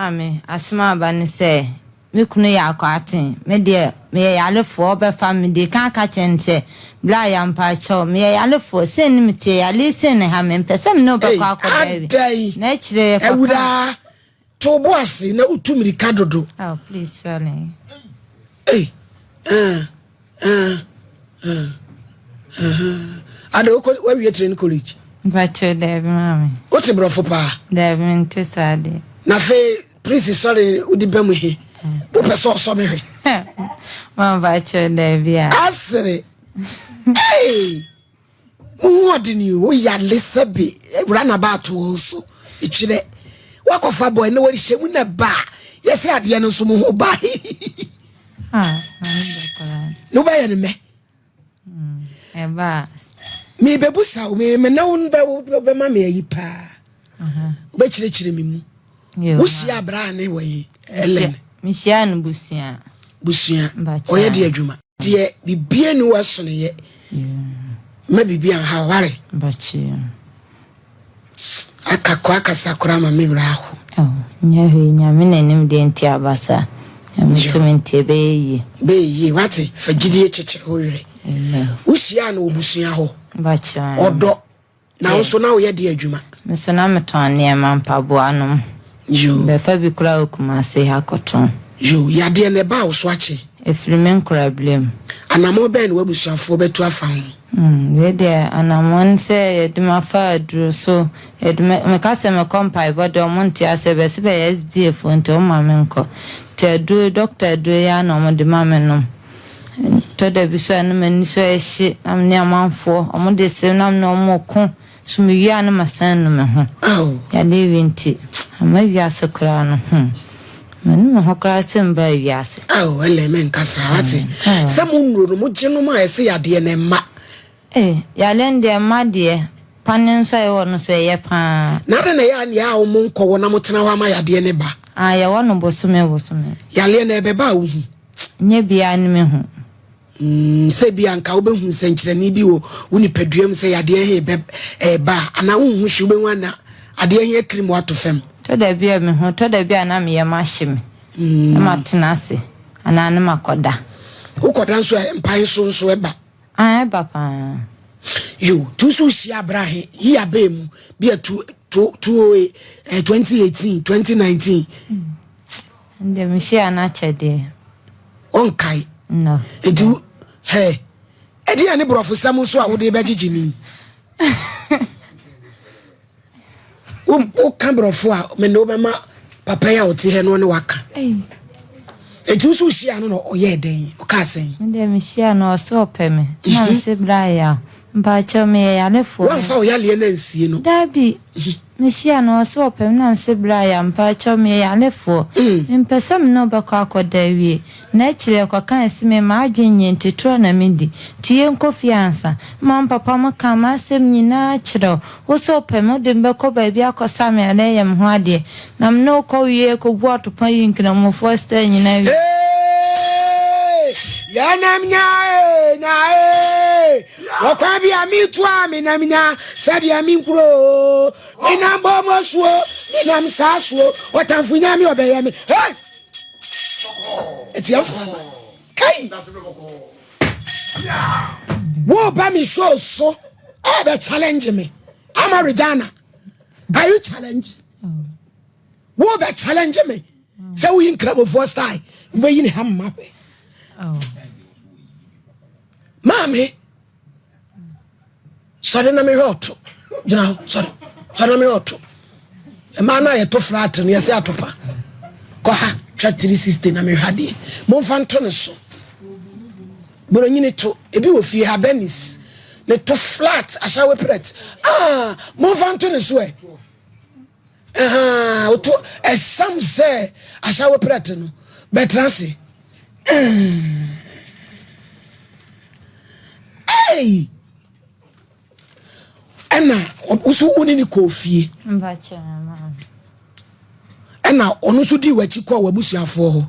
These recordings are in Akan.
Maame, asem aba ne sɛ, me kunu yɛ akwaten, me deɛ meyɛ yarefoɔ, ɔbɛfa me, medii kan ka kyerɛɛ no sɛ, Bra ya mpakyɛw, meyɛ yarefoɔ, sei ne meteɛ, yareɛ sei na ɛha me, mempɛ sɛ me ne wo Ei, bɛkɔ akɔda awie. adɛn? Na akyire yɛkɔkaa. Awuraa, to wo bo ase na wotu mmirika dodo. Oh, please, sorry. Ei, ah, ah, ah, ah. Ada wokɔ wawie training college? Mpakyɛw, daabi maame. Wote borɔfo paa? Daabi, mente saa deɛ. Na afei prince sɔre wode ba mu he, wopɛ sɛ ɔsɔ me hwɛ? Ma mpakyɛw, daabi a. Asere. Ei! Mo ho ɔdene o, woyale sɛbe wura na ba ato wo so etwerɛ. Wakɔfa bɔe na wɔrehyɛ mu na ba a, yɛsɛ adeɛ no nso mo ho ba. Ah, maame dɔ koraa. Na wobɛyɛ no mɛ. Ɛba a. Mebebusa wo, me me na wo bɛma me ayi paa. Wobɛkyerɛkyerɛ me mu. Wohyia abraa ne wɔ yi, Ellen. Mehyia no busua. Busua. Ɔyɛ de adwuma. Deɛ bibie ni wɔ ma biribi anha ware. Aka kɔ akasa koraa ma me werɛ aho. Oh, nyɛ hwee, Nyame n'anim deɛ nti aba saa. Nyame tumi nti ɛbɛyɛ yie. Bɛyɛ yie, wate, fa gyidie kyekyere wo werɛ. Amen. Wohyiaa no wɔ busua hɔ. Bakyɛ. Ɔdɔ. Na wo nso na woyɛ deɛ adwuma? Me nso na metɔn nneɛma, mpaboa nom. Yoo. Bɛfa bi koraa wɔ Kumasi ha kɔtɔn. Yoo, yadeɛ no ɛbaa wo so akyɛ? Ɛfiri me nkoraberɛ mu. Anammɔn bɛn na w'abusuafoɔ bɛtu afa ho? Hmm, wei deɛ anammɔn sɛ yɛde me afa aduro so, yɛde me, meka sɛ mekɔ mpaebɔ deɛ ɔmo nte aseɛ, bɛse bɛyɛ SDA foɔ nti ɔmo ma me nkɔ. Nti aduro, dɔkta aduro yi ara na ɔmo de ma me nom. Tɔ da bi so a na m'ani so ɛhye na me ne amanfoɔ ɔmo de serew na me ne ɔmo ko so me wie a na masan anu me ho. Yadeɛ wei nti ama wiase koraa no hmm manu me ho koraa sɛ mebaa wiase. Ao Ellen menka saa wate sɛ mo nnuro no mo gye nom a ɛsɛ yadeɛ no ɛmma. Ee yadeɛ no deɛ ɛmma deɛ pane nso a yɛwɔ no so ɛyɛ paa. Na adɛn na ɛyɛ a nea a mo nkɔ wɔ na mo tena hɔ ama yadeɛ no ba. Ah yɛwɔ no bosome bosome. Yadeɛ no ɛbɛba a wohu. Nyɛ biara ne me hu. Mm, sɛ bi anka wobɛhu nsɛnkyerɛnne bi wɔ wo nipadua mu sɛ yadeɛ he bɛ ɛɛba a, anaa wonhu hwee, wobɛhu ana adeɛ he akiri mu ato fam. Tɔ da bi a mehu, tɔ da bi a na me yam ahye me, na matena ase, anaa na makɔda. Wokɔda nso a, mpae nso nso ɛba. Ah, ɛba paa. Yo, nti wo so wohyia abra he, yi abɛɛ mu, bi a two, two, 208, eh, 2018, 2019. Ɛnde mehyia no akyɛ deɛ. Ɔnkae. No. Nti hɛ, ɛdeɛ ne borɔfosɛm nso a wode bɛgyegye mi. Woka borɔfo a mene wobɛma papa yi a ɔte hɛ no ne waka. Nti wo so wohyia no na ɔyɛɛ dɛn? Ɔkaa sɛn? Medeɛ mehyia no ɔsɛ ɔpɛ me. Na mese bra yɛ a mpakyɛw meyɛ yarefoɔ. Woamfa wo yareɛ no ansie no? Daabi. Mehyia no ɔse ɔpɛ me na mese bra ya mpakyɛw meyɛ yarefoɔ mempɛ sɛ mene wo bɛkɔ akɔda awie na akyire ɛkɔkae se me m'adwen nyɛ nti torɔ na medi nti yɛnkɔ fie ansa ma me papa mo kaa m'asɛm nyinaa kyerɛ wo wo se wopɛ me wode me bɛkɔ baabi akɔsa me anaa yɛ me ho adeɛ na mene wo kɔ wie kɔbu atopa yi nkramofoɔ style nyinaa wie. Hey, yɛnam nya ee, nya ee. Ɔkwan bi a metu a menam nya sɛdeɛ me nkuro menam bɔmmɔ suo menam saa suo ɔtamfo nya me ɔbɛyɛ me hey! Ɛtia mframa kai woba me show so ɛbɛ challenge me ama Regina are you challenge wobɛ challenge me sɛ woyi nkramofoɔ style wobɛyi ne ha mma hwɛ Maame, sɔre na mehwɛ ɔto. Gyina hɔ, sɔre. Sɔre na mehwɛ ɔto. Mmaa no a yɛto flat no, yɛsɛ atopa. Kɔ ha, twa 360 na mehwɛ adeɛ. Momfa nto ne so. Boronyini to. Ebi wɔ fie ha, Bernice. Ne to flat, ahyɛwe prɛt. Ah, momfa nto ne so ɛ. Ahaa, woto ɛsam sɛ ahyɛwo prɛte no bɛtena ase. Ei! Ɛna woso wo ne ne kɔɔ fie. Ɛna ɔno nso dii w'akyi kɔɔ w'abusuafoɔ hɔ.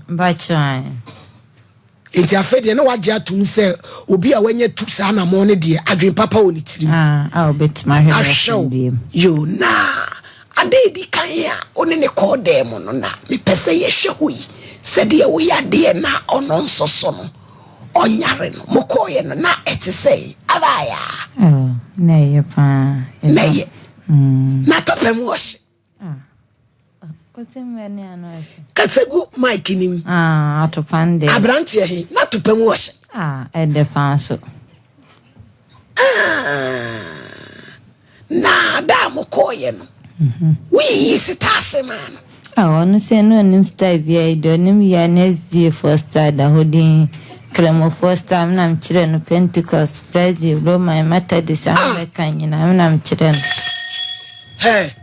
Enti afei deɛ na wagye atom sɛ obi a wanya tu saa anammɔn no deɛ adwene papa wɔ ne tirim. Ah, a obetumi ahwɛ Ahwɛ wo. n'asomdwoe mu. Yo, na ade a edi kan a Wo ne no kɔɔ dan mu no, na mepɛ sɛ yɛhwɛ hɔ yi, sɛdeɛ woyɛ adeɛ na ɔno nso so no, ɔnyare no. Mokɔeɛ no, na ɛte sɛn? Abaayaa. Oh, na ɛyɛ paa. Na ɛyɛ. Na atɔpɛ mu ɔhye. Ah. Ɔse mmɛ ne ano ɛhye. Kasa gu mic no mu. Ah, atopa no deɛ. Aberanteɛ he, na atɔpɛ mu ɔhye. Ah, ɛdɛ paa so. Ah, na da a mokɔɔeɛ no, woyiyii setaase maa no? Ah, ɔno sɛ na ɔnim style biara yi deɛ, ɔnim yia ne SDA foɔ style da hɔ din, Kramofoɔ style, me na mekyerɛ no, Pentecost, Presby, Roman, Methodist, Anglican nyinaa, me na mekyerɛ no. Hey.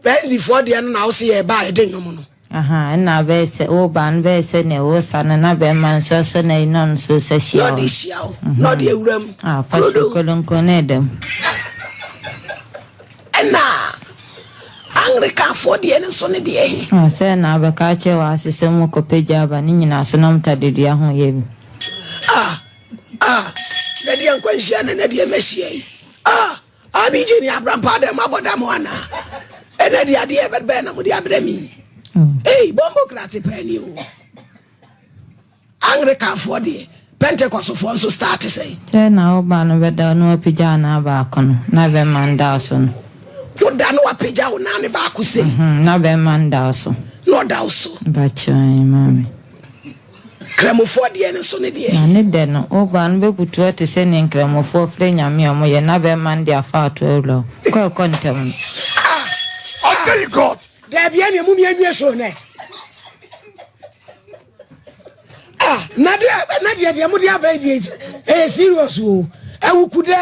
Presbyfoɔ deɛ no na wo se yɛreba a yɛde nnwom no. Ahaa ɛna bɛyɛ sɛ wo ba no bɛyɛ sɛ nea wo sa no na bɛrima nso asɔ n'ayi na ɔno nso resa hyia Na wo. ɔde hyia wo na ɔde awura mu. Ah pastor Kurodo. kolonko na ɛda mu. Ɛna Anglicanfoɔ deɛ no nso ne deɛ he? Ah sɛ na abɛka akyerɛ w'ase sɛ mo kɔ pagya aba ne nyinaa so na mo tadedua ho yɛ bi. Ah ah na deɛ nkwanhyia na na deɛ mahyia yi ah. Abigye ne Abrampaa dɛ moabɔ dam anaa? Ɛnɛ deɛ adeɛ bɛn na mode abrɛ me yi? Ei, bombo krate paa ni o. Anglicanfoɔ deɛ, Pentecostfoɔ nso start sɛn? Sɛ na wo ba no bɛda na wapagya wo nan baako no, na bɛrima no da wo so no. Woda na wapagya wo nan no baako sei. Na bɛrima no da wo so. Na ɔda wo so. Mpakyɛw, maame. Nkramofoɔ deɛ no nso ne deɛ. Na ne dɛ no, wo ba no bɛbutu hɔ te sɛ nea Nkramofoɔ frɛ Nyame a wɔyɛ na bɛrima no de afa ato awura wo. Kɔ ɛkɔ ntɛm no. Ah! Until you God. Daabi ɛneɛ mom yɛnwie show nɛ. Ah, na deɛ na deɛ deɛ mode aba yi deɛ ɛyɛ serious o. Awuku dɛ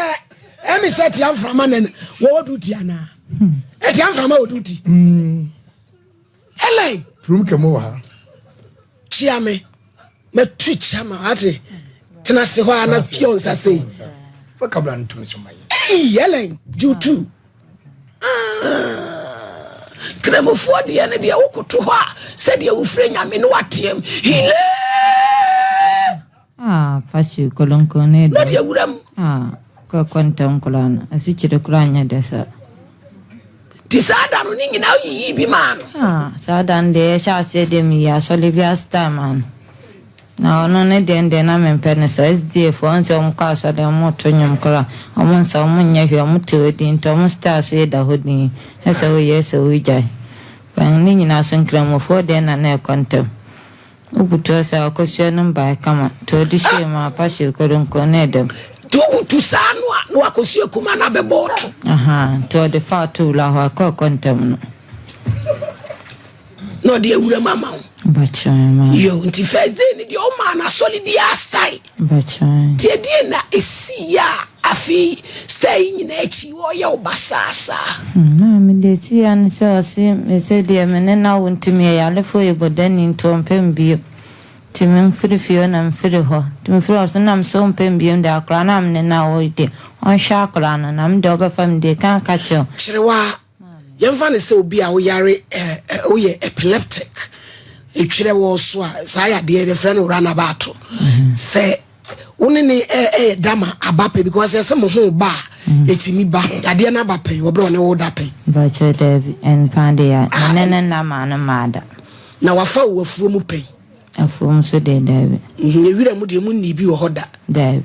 ɛmi sɛ tia mframa nɛ wɔwɔ duty anaa? Ɛtia mframa wɔ duty. Helen. Turum kɛmɛ wɔ ha. Kyia me. Matu kyia ma ate. Tena se hɔ a na pia nsa sei. Fa kabla no tumi so ma yɛ. Hey, Helen, do too. Ah, Kramofoɔ deɛ no deɛ wokoto hɔ a sɛdeɛ wofrɛ nyame no wateam hile. Ah, Pachi, kolonko ne Na deɛ wura mu. Ah, kɔ ntɛm koraa no, asikyire koraa nyɛ dɛ saa. Nti saa da no ne nyinaa woyiyii bi maa no? Ah, saa da no deɛ yɛhyɛ aseɛ deɛ meyii asɔre bi style maa no. Na ɔno ne deɛ no deɛ na mempɛ no saa. SDA foɔ, wohu sɛ wɔkɔ asɔre a wɔto nnwom koraa, wɔn nsa, wɔnyɛ hwee, wɔte hɔ dinn, nti wɔn style so yɛ da hɔ dinn. Ɛsɛ woyɛ, ɛsɛ wogyae. But ne nyinaa so Nkramofoɔ deɛ na na ɛkɔ ntɛm. Wobutu ase a, ɔkosua no mbae kama, nti ɔde hyɛɛ mu a, pa hyew koronko na ɛda mu. Nti wobutu saa no a, na wakosua kuma no abɛbɔ wo to. Ahaa, nti ɔde fa to wura hɔ a, kɔ ɛkɔ ntɛm no. Na ɔde awura mu ama wo. Mpakyɛw, ma. Yo, nti first day no deɛ ɔmaa no asɔre biara style. Mpakyɛw. Nti ɛdeɛn na ɛsiiɛ a afei style yi nyinaa akyi ɔreyɛ wo basaa saa? Hmm, maame deɛ ɛsiiɛ ara ne sɛ ɔse me sɛ deɛ me ne no awo nti meyɛ yarefoɔ yɛ bɔdani nti ɔmpɛ me bio. Nti memfiri fie hɔ na mefiri hɔ. Nti mefiri hɔ so na mese ɔmpɛ me bio deɛ akwadaa no a me ne no awo yi deɛ ɔnhwɛ akwadaa no na me deɛ ɔbɛfa me deɛ kan ka kyerɛ wo. Kyerewaa, Yɛmfa no sɛ obi a woyare ɛ woyɛ epileptic, etwerɛ wɔ wo so a, saa yadeɛ yɛfrɛ no runabout. Sɛ wo ne ne ɛyɛ da ma aba pɛ because yɛsɛ mo ho ba a ɛtumi ba yadeɛ no aba pɛn wɔ berɛ ɔne wo da pɛn. Mpakyɛ daabi ɛnpa de ya me ne ne nna maa no maa da. Na wafa wo afuo mu pɛn? Afuo mu so deɛ daabi. Ewira mu deɛ mu nnii bi wɔ hɔ da? Daabi.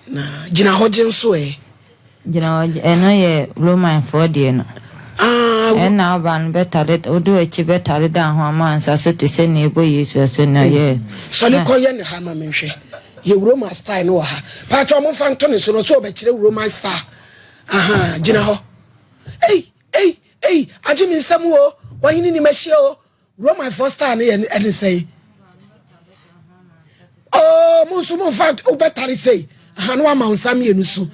Na gyina hɔ gye nso ɛ? Gyina hɔ gye, ɛno yɛ Romanfoɔ deɛ no. Ah, wo. Ɛnna ɔbaa no bɛtare, wode w'akyi bɛtare dan ho ama nsa so te sɛ nea ɛbɔ Yesu asu no ɔyɛɛ. Sɔre kɔ yɛ no ha ma menhwɛ. Yɛ Roman style no wɔ ha. Paatwa ɔmo nfa nto ne so no ɔsɛ ɔbɛkyerɛ Roman style. Ahaa, gyina hɔ. Ei, ei, ei, agye me nsam o, ɔhene ni mahyia o. Romanfoɔ style no yɛ ɛne sɛn? Oh, mo nso momfa wobɛtare sei aha na wama wo nsa mmienu so.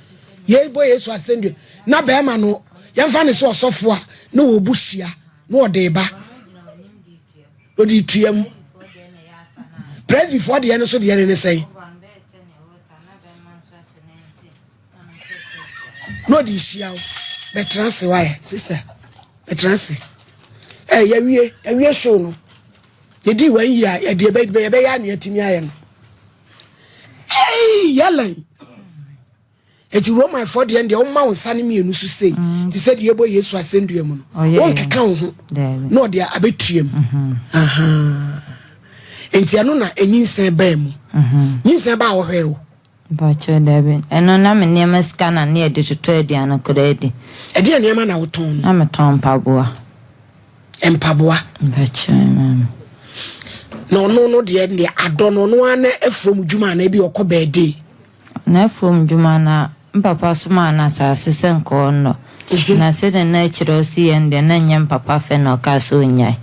Yɛbɔ Yesu asɛnnua na bɛrima no yɛmfa ne sɛ ɔsɔfo a na wɔbu hyia na ɔde ba ɔde tua mu. Presbyfoɔ deɛ no so deɛ ne ne sɛn? Na ɔde hyia wo. Bɛtena ase wayɛ sister. Bɛtena ase. Ɛ yɛwie yɛwie show no. Yɛdi wɔn yi a yɛde yɛbɛ yɛbɛyɛ a nea atumi ayɛ no. Ei yɛlɛn. Enti Romanfoɔ deɛ no deɛ woma wo nsa no mmienu so sei te sɛ deɛ yɛbɔ Yesu asɛnnua mu no, wonkeka wo ho na ɔde abɛtua mu. Mhm. Enti ɛno na ɛnyinsɛn baa mu. Mhm. Nyinsɛn baa wɔhwɛɛ wo? Mpakyɛw dabi. Ɛno na me nneɛma sika na ne yɛde totɔ aduane koraa di. Ɛdeɛn nneɛma na wotɔn no? Na metɔn mpaboa. Mpaboa. Mpakyɛw maame. Na ɔno no deɛ deɛ adɔ no ɔno ara na afuom dwuma anaa bi ɔkɔ bɛɛdee. N'afuom dwuma na mpapa somaa no asase sɛ nka ɔnnɔ. Na sɛdeɛ na akyire ɔsi yɛ no deɛ na ɛnyɛ mpapa fɛ na ɔkaa sɛ ɔnnyae.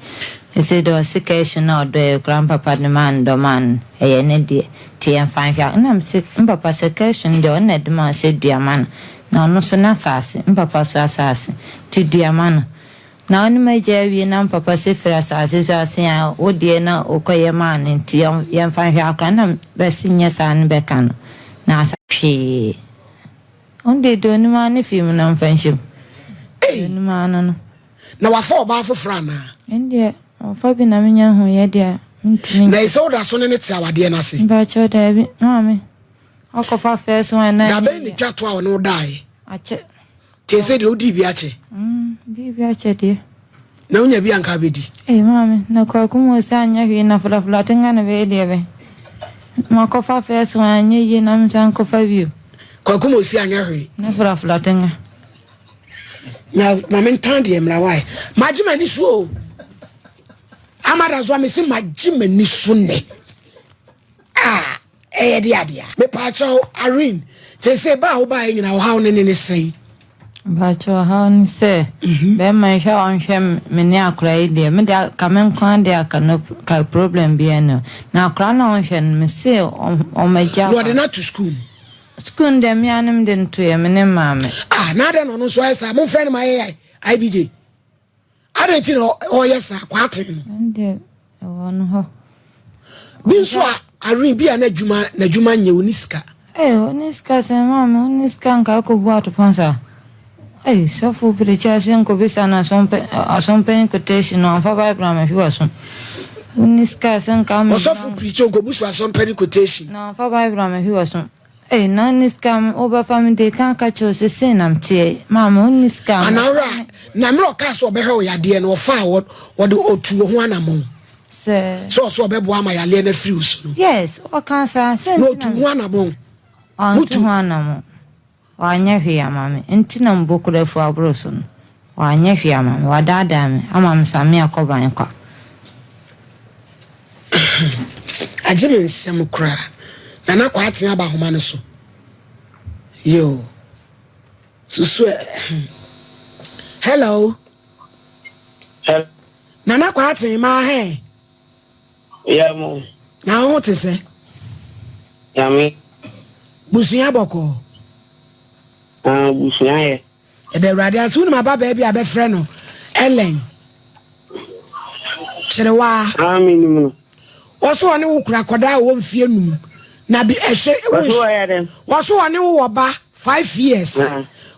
Seesei deɛ ɔse kɛhye no a ɔdɔeɛ koraa mpapa de maa no dɔ maa no ɛyɛ ne deɛ nti yɛmfa nhwɛ a. Ɛna mese mpapa sɛ kɛhye no deɛ ɔno na ɛde maa wo sɛ dua ma no na ɔno nso n'asase mpapa so asase nti dua ma no. Na wo ne m'agya awie na mpapa sɛ firi asase so ase a wo deɛ na wokɔyɛ maa no nti yɛmfa nhwɛ akora na bɛse nyɛ saa no bɛka no na asa hwee. Ɔno deɛ deɛ ɔnim ara ne fii mu na ɔmfa nhyɛ mu. Deɛ ɔnim ara no no. Na wafa ɔbaa foforɔ anaa? Ɛndeɛ ɔfa bi na menya nhuiɛ deɛ a mentumi. Na ɛsɛ woda so ne no te awadeɛ no ase? Mpakyɛw daabi maame ɔkɔfa first one na. Dabɛn ne twa to a ɔne wo daeɛ? Akyɛ. Kyerɛ sɛ deɛ wodii bi akyɛ. Mm, dii bi akyɛ deɛ. Na wonya bi anka bɛdi. Ee maame, na kwaku mu sɛ anyɛ hwee na folafula tenga na bɛyɛ deɛ bɛn. Makɔfa first one anyɛ yie na mensan kɔfa bio. Kwaku mu si anyɛ hwee. Na folafula tenga. Na maame ntan deɛ mmara wae. Magye m'ani so o. Amada so a mese magye m'ani so nnɛ. Ah, ɛyɛ de adeɛ. Mepaakyɛw, Irene, seesei ba a wobaeɛ nyinaa ɔhaw no ne ne sɛn? Mpakyɛw ɔhaw ne sɛ mhm. bɛrima yi hwɛ a ɔnhwɛ me ne akora yi deɛ me deɛ ka me nko ara deɛ aka no ka problem biara ni na akora no a ɔnhwɛ no me se ɔmagya. Na ɔde no ato sukuu mu. Sukuu no deɛ me ara ne me de no to yɛ me ne maame. Ah na adɛn na ɔno nso ayɛ saa momfrɛ no ma ayɛ IBJ. Adɛn nti na ɔyɛ saa kwaaten no? Ɛndeɛ ɛwɔ no hɔ. Bi nso a Irene bi a n'adwuma n'adwuma nyɛ ɔni sika. Ee ɔni sika sɛ maame ɔni sika nka akɔbu atopɔn saa. Ee sɔfo pirikyi ase nkɔbisa no asɔmpa asɔmpanyin quotation no amfa bible amɛhwe w'asom. Ɔni sika sɛ nka ama. Ɔsɔfo pirikyi ɔnkɔbu so asɔmpanyin quotation. Na amfa bible amɛhwe w'asom. Ei na onni sika a wobɛfa me de ka ka kyerɛ wo sɛ sei na meteɛ yi maame onni sika a Anaa ɔwerɛ a na mmerɛ ɔkaa sɛ ɔbɛhwɛ wo yadeɛ no ɔfaa wɔ ɔde ɔtuu wo ho anamɔn Sɛ. Sɛ ɔsɛ ɔbɛboa ama yadeɛ no afiri wo so no. Yes ɔkaa saa sɛ Na ɔtuu ho anamɔn. Ɔntu ho anamɔn wanyɛ hwee ama me nti na mbo kora afu aboro so no wanyɛ hwee ama me wadaadaa me ama me samea kɔban kwa. Agye me nsɛm koraa. Nana Kwaaten aba ahoma no so. Yoo. Susu ɛ. Hello. Hello. Nana Kwaaten maa hɛn. Yeah, mo. Na wo ho te sɛ? Nyame. Busua bɔkɔɔ. Ah, busua yɛ. Yɛda Awurade ase. Wonim ababaa bi a bɛfrɛ no Ellen Kyerewaa? Ah, menim no. Wɔso ɔne wo kura akwadaa a ɔwɔ mfeɛ num na bi ɛhwɛ. Wɔso ɔyɛ dɛn? Wɔso ɔne wo wɔ ba 5 years.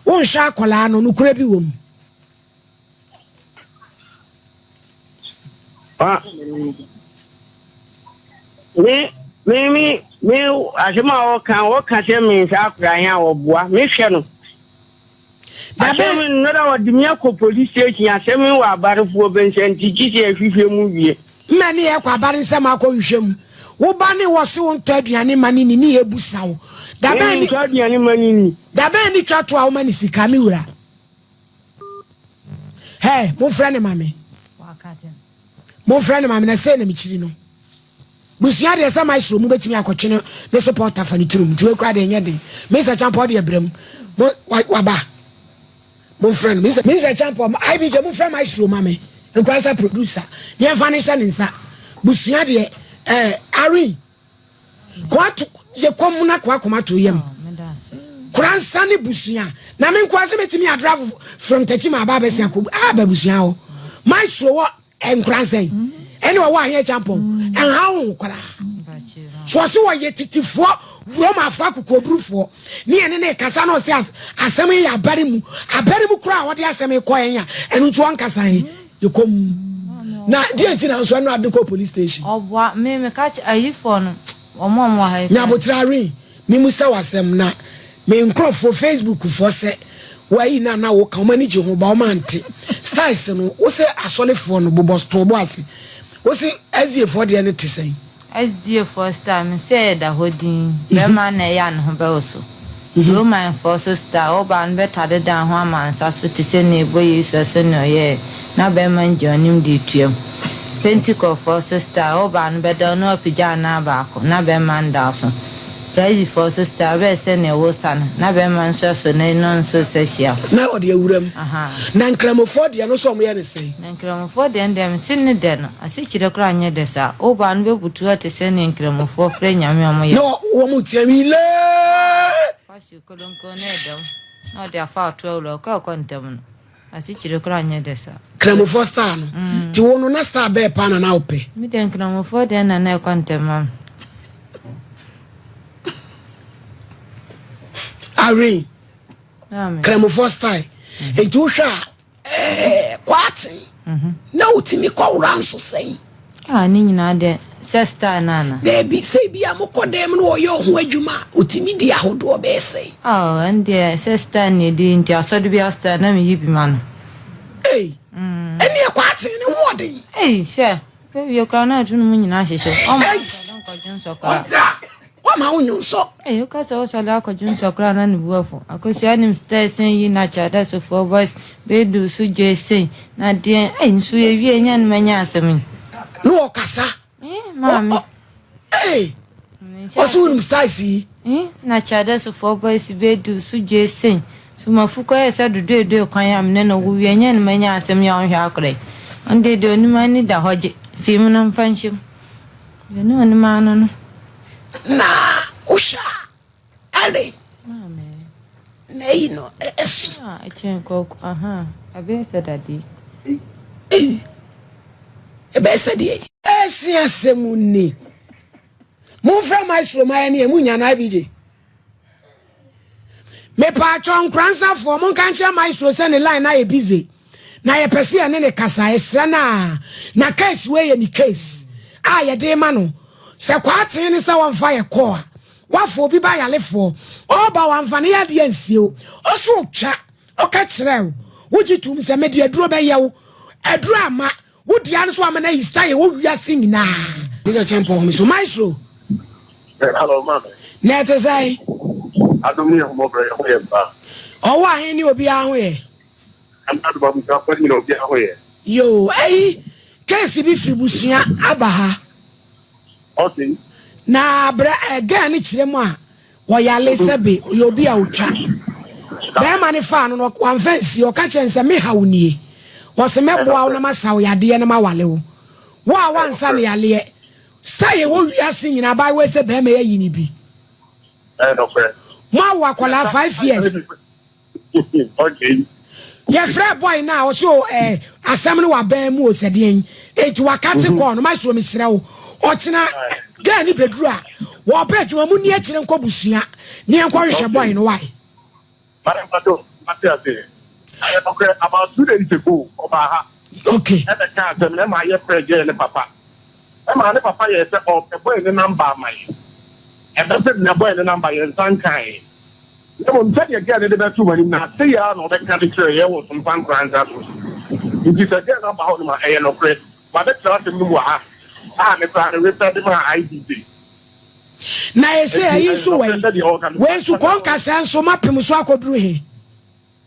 Wonhwɛ akwadaa no, nokorɛ bi wɔ mu. Ah. Me me me me asɛm a wɔka wɔka sɛ me nsa akora he a wɔboa mehwɛ no. Asɛm nnora wɔde me akɔ police station asɛm wɔ abarefoɔ bɛnsa nti gye sɛ yɛhwehwɛ mu wie. Mma ne yɛkɔ abare nsɛm akɔhwehwɛ mu. Wo ba ne wɔ se wontɔ aduane ma ne ni ne yɛbusa wo. Dabɛn ne ntɔ aduane ma ne ni. Dabɛn ne twa to a woma ne sika me wura. Hey, momfrɛ ne ma me. Momfrɛ ne ma me na sei na mekyiri no. Busua deɛ sɛ maestro mu bɛtumi akɔtwe ne ne supporter fa ne tirim nti wei koraa deɛ ɛnyɛ den. Mr. Champɔ deɛ brɛ mu. Mo waba. Momfrɛ no. Mr. Champɔ IBJ momfrɛ maestro ma me. Nkoransa producer. Ne yɛmfa ne nhyɛ ne nsa. Busua deɛ eh, Irene Koa to yɛ kɔm na koa kɔma to yam. Koransa ne busua. Na me nkoa sɛ mɛtumi adrave from Techiman aba abɛsi akɔ aba busua hɔ. Maestro wɔ nkoransa yi. Ɛne ɔwɔ aheɛ champɔn. Ɛnha wo ho koraa. So ɔse wɔyɛ titifoɔ Romafoɔ akokoɔdurufoɔ ne yɛne ne kasa na ɔse asɛm yi yɛ abare mu abare mu koraa a wɔde asɛm yi kɔ yɛn a ɛno nti ɔnkasa he yɛkɔ mu na deɛ nti na nso ɛno ade kɔ police station. Ɔboa me meka kyɛ ayifoɔ no wɔn a wɔwɔ ha yi. Nyabotrɛ Irene me musa wo asɛm na. Me nkorɔfoɔ Facebook foɔ sɛ wayi no a na woka wɔn ani gye ho ba wɔn ante styles no wo sɛ asɔrefoɔ no bobɔ to bo ase wo se SDA foɔ deɛ no te sɛn. SDA foɔ style me sɛ ɛda hɔ din bɛrima na ɛyɛ a ne ho bɛwoso Roman foɔ so style wo baa no bɛtade dan ho ama nsa so te sɛ nea ɛbɔ Yesu asu nea ɔyɛɛ na bɛrima no gye ɔnim de tuam Pentecost foɔ so style wo baa no bɛda wo na wapagya anan baako na bɛrima no da wo so Prɛsifoɔ nso style bɛyɛ sɛ nea ɛwɔ no, na bɛrima nso asɔ n'ani na ɔno nso resa hyia. Na ɔde awura mu. Ahaa. Na Nkramofoɔ deɛ no nso wɔyɛ no sɛn? Na Nkramofoɔ deɛ no deɛ, mese ne dɛ no, asekyerɛ koraa nyɛ dɛ saa. Wo baa no bɛbutu hɔ te sɛ nea Nkramofoɔ frɛ Nyame a wɔyɛ. Na wɔn team Ilee! Kwasi kolonko na ɛda mu, na ɔde afa ato awura, ɔkɔ ɛkɔ ntɛm no. Asekyire koraa nyɛ dɛ saa. Kramofoɔ style no. Nti wo no na style bɛɛ paa na na wopɛ? Me deɛ nkramofoɔ deɛ na na ɛkɔ ntɛm ma me. Irene, Kramofoɔ style. Nti wohwɛ a ɛɛ Kwaaten na wotumi kɔwora nso sɛn? Ah, ne nyinaa deɛ sɛ style no ana? Daabi, sɛ ebi a mokɔ dan mu na wɔyɛ ɔho adwuma a, otumi di ahodoɔ bɛyɛ sɛn? Oh, ɛno deɛ sɛ style na ɛdi nti asɔre bi a style na meyi bi ma no. Ei, ɛneɛ Kwaaten ne ho ɔden. Ei, hwɛ, bɛwie koraa na atu no mu nyinaa hyehyɛ. Ɔmma nsɔre nkɔdwo nsɔ koraa. Wama wo nwonsɔ. Ei, woka sɛ wosɔre akɔdwo nsɔ koraa na ne bo afu. Akosua nim style sɛn yi na Kyadasofoɔ boys bɛdu so dwoe sɛn na deɛn. Ei, nso yɛwie nyɛ no manya asɛm yi. Na ɔkasa. Eh, maame. Ei, ɔso wonim styles yi. Eh, na Kyadasofoɔ boys bɛdu so dwoe sɛn. So mafu kɔyɛ sɛ dodoedoe kwan a mene no wo wie nyɛ no manya asɛm yi a ɔnhwɛ akora yi. Ɔno deɛ deɛ onim ani da hɔ gye. Fii mu na mfa nhyɛ mu. Deɛ ne onim ano no. Na wohwɛ a, ɛre na eyi no ɛso. Ah, ɛkyɛn kɔkɔ, aha, ɛbɛyɛ sɛ dadeɛ. Ɛbɛyɛ sɛ deɛ. Ɛsi asɛm ni. Momfrɛ maestro ma yɛne ɛmu nya no IBJ. Mepaakyɛw Nkoransafoɔ monka nkyerɛ maestro sɛ ne line no ayɛ busy na yɛpɛ sɛ yɛne no kasa yɛsrɛ no a na case wei yɛ ne case a yɛde rema no sɛ kwaaten ne sɛ wɔmfa yɛ kɔɔ a wafa obi ba yalefoɔ ɔba wamfa ne yadeɛ ansie wo ɔso ɔtwa ɔka kyerɛ wo wogye tom sɛ mede aduro bɛyɛ wo aduro ama Wo dea no so ama no ayi style wɔ wiase nyinaa. Mr. Champong home so maestro. Hello maame. Na ɛte sɛn? Adom ne ahummɔborɔ yɛ ho yɛ paa. Ɔwɔ ahen ne obiara ho yɛ? Nyame adom abusuafoɔ no nyina obiara ho yɛ. Yoo ɛyi case bi firi busua aba ha. Okay. Na bra eh, girl no kyerɛ mu a Ɔyale sɛbe ɔyɛ obi a ɔtwa. Bɛɛma no faa no no wamfa ansie ɔka kyerɛ no sɛ me haw nie ɔse mɛboa wo na masa wo yadeɛ na mawale wo wo a wansa no yaleɛ style ɛwɔ wiase nyinaa abaayewa yi sɛ bɛɛma yi ayi no bi mo awo akwadaa 5 years. Okay. Yɛfrɛ boy no a ɔsɛ o eh, asɛm no wabɛn mu o sɛ deɛn enti wakate mhm. kɔɔ no maestro mesrɛ wo ɔkyena girl ne bɛduru a wɔpɛ adwuma mu nni akyire nkɔ busua ne yɛnkɔhwehwɛ boy no wae. Madam Pato, mate ase. Ayɛ nokorɛ, about 2 days ago, ɔbaa ha. Okay. Ɛbɛka asɛm no, ɛma yɛfrɛ girl ne papa. Ɛma ne papa yɛɛ sɛ ɔpɛ boy ne number ama yɛn. Ɛbɛpem na boy ne number yɛn nsa nkaeɛ. Na mmom sɛdeɛ girl no de bɛto m'anim no, aseyɛ ara na ɔbɛka de kyerɛɛ yɛn wɔ Sompa Nkoranza so. Nti sɛ girl no aba hɔnom a, ɛyɛ nokorɛ. Mabɛtena asɛm no mu wɔ ha a me koraa me refer de maa IDJ. Na ese Nti ɛyi ɛyɛ nso nokorɛ wai, sɛdeɛ ɔreka no, wei nso kɔnkasɛɛ nso mapem so akɔduru he?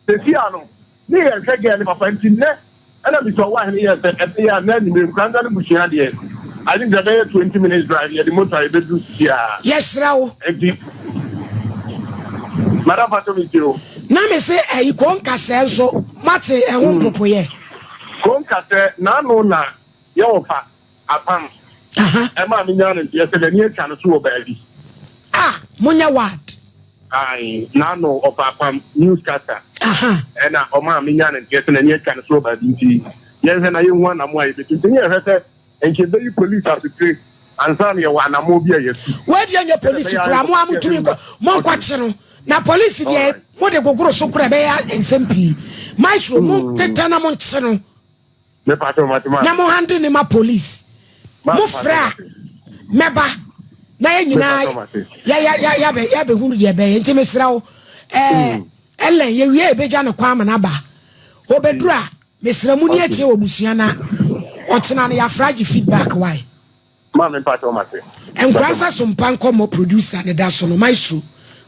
Seesei ara no, ne yɛ nhwɛ girl no papa nti nnɛ ɛna Mister Ɔwahene yɛɛ sɛ ɛbɛyɛ a na anwummere Nkoranza no busua deɛ I think sɛ ɛbɛyɛ 20 minutes drive yɛde motor a yɛbɛduru sisi ara. Yɛsrɛ wo. Nti Madam pakyɛ me tie o. Na me se ɛyi konkasɛɛ nso moate ɛho mpopoeɛ? Konkasɛɛ, n'ano na yɛ wɔfa apam ɛmaa me nyaa no nteɛ sɛ n'ani atwa no so wɔ baabi. Ah monyɛ wad. Ae n'ano ɔfa apam newscaster ɛna ɔmaa me nyaa no nteɛ sɛ n'ani atwa no so wɔ baabi nti yɛnhwɛ na yɛnhu anamo a yɛbɛtu nti ne yɛhwɛ sɛ nka yɛbɛyi police asotire ansa na yɛwɔ anamo bi a yɛtu. Wei deɛ nyɛ police koraa mo a motumi nkɔ monkɔkye no na police deɛ mode gogoro so koraa ɛbɛyɛ nsɛm pii maestro mo tetɛ na monkye no. Na mo hande ne ma police. Mo frɛ a mɛba na yɛ nyinaa yɛabɛhunu deɛ ɛbɛyɛ nti mesrɛ wo. Ɛɛ Ellen yɛwie a yɛbɛgya no kwan ama no aba. Ɔbɛduru a mesrɛ mo ni akyire wɔ busua na ɔkyena no yɛafrɛ agye feedback why. Maame mpakyɛw mate. Nkoransa so mpa nkɔmmɔ producer ne da so no maestro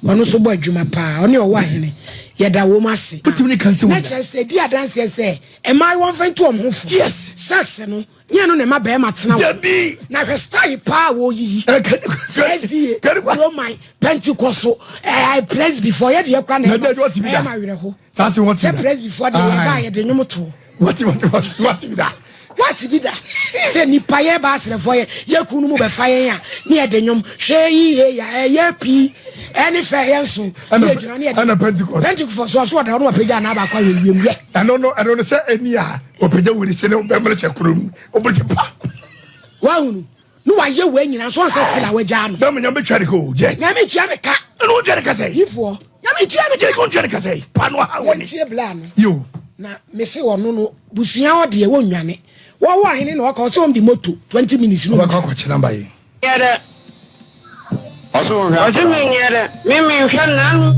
ɔno nso bɔ adwuma paa ɔne ɔwɔ ahene yɛda wɔn ase. Wotumi ne kansi Na wo kyerɛ sɛ di adanseɛ sɛ mmaayewa mfa ntu wɔn ho fo. Yes. Sex no nyɛ ɛno na ɛma bɛrima tena hɔ. Dabi. Na hwɛ style paa a wɔreyiyi. Eh, kani- SDA, kani- Roman, Pentecost, eh, Presbyfoɔ yɛ deɛ kora na Na deɛ wɔte bi ɛyɛ da. ma awerɛho. Saa se wɔte Sɛ bi da. Presbyfoɔ deɛ yɛba a Aye. yɛde nnwom toɔ. Wɔte wɔte wɔte wɔte bi da. Wate bi da sɛ nipa yɛ ba asrɛfoɔ yɛ yɛ kunu no mu bɛfa yɛn a ne yɛde nnwom hwɛ yiye ya ɛyɛ pii ɛne fɛ yɛn so ne yɛgyina ne yɛde Ɛna Pentecost. Pentecost so ɔso ɔda ɔno wapagya anaa baako ahwɛ wiem yɛ Ɛno no ɛno no sɛ ɛni a ɔpagya wuri sɛ ne bɛmere hyɛ kurom ɔbere sɛ pa. wahunu ne wayɛ wei nyina nso ɔnsɛ still a wagyaa no. Bɛma nyame bɛtwa ne ka o gyɛ. Nyame ntua ne ka. Ɛna ɔntua ne ka sɛ. Yifoɔ nyame ntua ne ka. Gyɛ ɔntua ne ka sɛ. Pa no aha wɔ ne. Wɔntie bla no. Yo. Na mese ɔno no busua hɔ deɛ wɔnnwane. Wɔwɔ ahene na ɔka ɔsɛ wɔn de moto 20 minutes no. Ɔbɛkɔ akɔkye namba yi. Nyɛ dɛ. Ɔse wo nhwɛ Ɔse akwadaa me no. nyɛ dɛ. Me menhwɛ nanu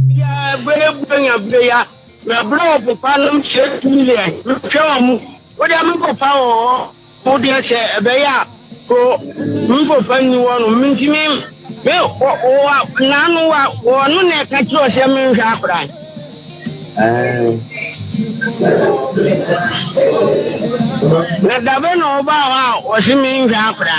biaa bere buronya bere ya. Mɛbrɛ wo popa nom 6 million mehwɛ wɔn. Wo deɛ me popa wɔ hɔ. Wo deɛ sɛ ɛbɛyɛ a ko me papa nni hɔ no mentumi me wɔ wɔ naano wa wɔno na ɛka kyerɛ wo sɛ menhwɛ akora na dabe na ɔbaa hɔ a ɔse menhwɛ akora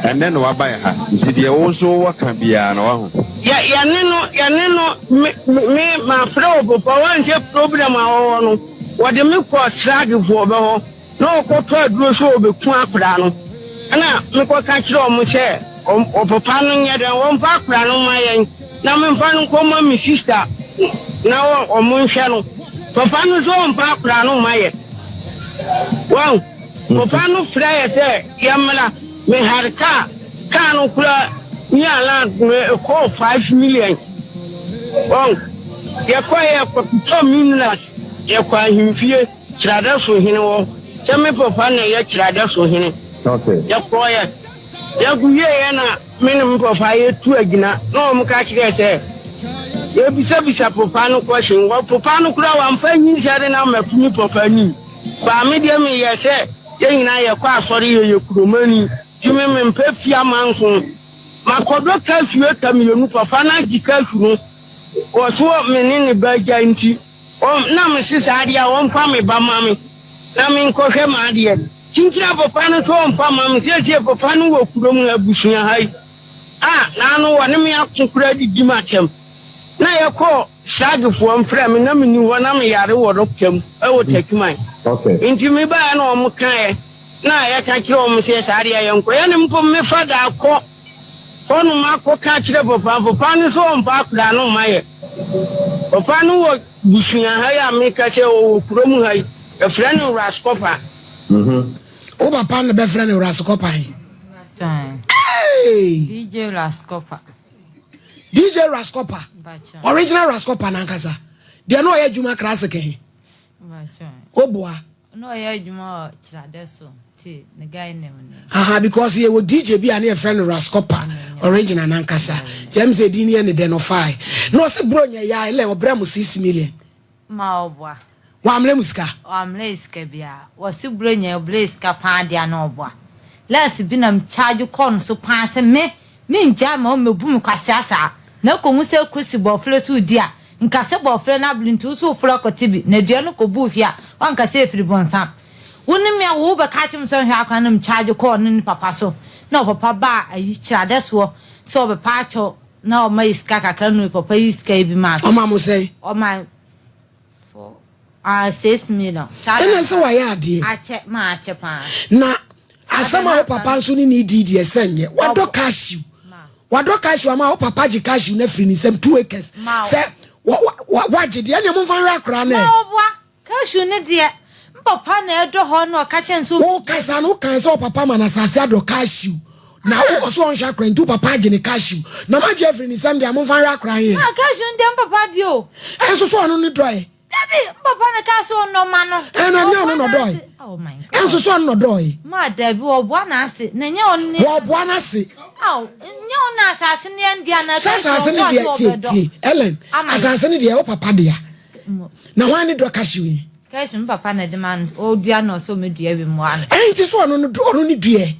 Ɛnnɛ na waba yɛ ha nti deɛ wo nso wowɔ ka biara no wahu. Yɛ yɛne no yɛne no me me mafrɛ wo papa wansɛ problem a ɔwɔ no wɔde me kɔ sragefoɔ bɛ hɔ na ɔkɔtɔ aduro sɛ ɔbɛku akwadaa no, ɛna mekɔka kyerɛɛ wɔn sɛ ɔpapa no nyɛ dɛn wɔmfa akwadaa no mma yɛn na memfa no nkɔma me sista na wɔn nhwɛ no. Papa no nso ɔmfa akwadaa no mma yɛn. Wɔn papa no frɛ yɛ sɛ yɛmmra, mehare kaa, kaa no kora ní alan ɛkɔɔ 5 million. Wɔn yɛkɔɛ yɛkɔtotɔ minerals, yɛkɔ ahemfie. Kyerɛadɛso hene hɔ, sɛ me papa na ɛyɛ Kyerɛadɛso hene. Yɛkɔeɛ, yɛkɔwieeɛ na me ne me papa yɛtu agyina na wɔn ka kyerɛɛ sɛ yɛbisabisa papa no question. Wɔ papa no koraa wamfa nyinsɛn no ammɛto me papa anim. Baa me deɛ meyɛɛ sɛ yɛn nyinaa yɛkɔ asɔre, yɛyɛ kuromani nti me mempɛ fie amanso. Makɔdɔ curfew atwa mmienu, papa no agye curfew no, ɔso me ne ne ba agyae nti. Wɔn, na mese saa deɛ a wɔmfa me ba ma me na menkɔhwɛ m'adeɛ. Kyinkyina papa no nso ɔmfa mma me. Seesei papa no wɔ kurom ha, abusua ha yi a naano wɔne me ako koraa didi m'atɛm. Na yɛkɔɔ Sragefoɔ mfrɛ me na menni hɔ na meyare wɔ dɔkta mu wɔ Techiman. Nti mebaeɛ na wɔkaeɛ na yɛka kyerɛɛ wɔn sɛ saa deɛ yɛnkɔ. Yɛne mpo mefa da kɔ. Hɔnom akɔka akyerɛ papa, papa no nso ɔmfa akwadaa no mma yɛ. Papa no wɔ busua ha yi a meka sɛ ɔwɔ kurom ha yi, yɛfrɛ no Raskɔpa. Wo papa no bɛfrɛ no Raskɔpa he? Hey! DJ Raskɔpa. DJ Raskɔpa, original Raskɔpa nankasa, deɛ na ɔyɛ adwuma classic he. Woboa. Na ɔyɛ adwuma wɔ Kyerade so nti ne guy name ni. Aha because yɛwɔ DJ bi a ne yɛfrɛ no Rascopa original nankasa nti ɛm sɛ edin no yɛ ne dɛ no ɔfae na ɔse bro nyɛ yaa ɛlɛ ɔbrɛ mo 6 million. Ma ɔboa. Wammerɛ mo sika? Wammerɛ yɛ sika biara wɔse bro nyɛ ɔbrɛ yɛ sika paa deɛ a na ɔboa last bi na me charge kɔɔ no so paa sɛ me Mengyaa ma ɔmmɛbu me kwasea saa. Na kɔhu sɛ Kwesi bɔɔfrɛ so redi a, nka sɛ bɔɔfrɛ no abere nti wo so woforo akɔte bi, na dua no kɔbuu fie a, woanka sɛ ɛfiri bonsam. Wo ne me a wo bɛka akyerɛ me sɛ ɔnhwɛ akwadaa no na mecharge kɔɔ ɔne ne papa so, na ɔpapa baa ayi kyerɛadɛ soɔ sɛ ɔbɛpa akyɛw na ɔma yɛ sika kakra na papa yi sika yi bi maa me. Ɔma mo sɛn? Ɔma 4 ah 6 million. Saa Ɛna sɛ wayɛ adeɛ. Akyɛ ma akyɛ paa. Na asɛm a wo papa nso ne ne di deɛ sɛ nyɛ wadɔ cashew wadɔ cashew ama wo papa gye cashew no afiri ne nsam 2 acres sɛ wagye deɛ ɛneɛ momfa nhwɛ akora no ɛ. Cashew no deɛ mpapa na ɛdɔ hɔ na ɔka kyɛn so. Wo kasa no wokan sɛ ɔpapa ma no asase adɔ cashew na wo ɔso ɔnhwɛ akora nti wo papa agye ne cashew na moagye afiri ne nsam deɛ a momfa nhwɛ akora he. Ah cashew no deɛ mpapa deɛ o. Ɛnso so ɔno ne dɔɛ. Dabi mpapa na kaa sɛ ɔnɔ ma no. Ɛna nyɛ ɔno na ɔdɔɛ. Oh my God. Ɛnso so ɔno na ɔdɔɛ. Ma dabi wɔboa n'ase na nyɛ ɔno ne. Wɔboa n'ase. Ao, nyɛ wo na asase no yɛ ndea na Sɛ asase no deɛ tie tie Ellen asase no deɛ wo papa dea na hwan ne dɔ cashew yi. Cashew me papa na ɛde ma no ɔdua na ɔsɛ ɔmɛdua bi mmoa no. Ɛn nti so ɔno no ɔno ne duɛ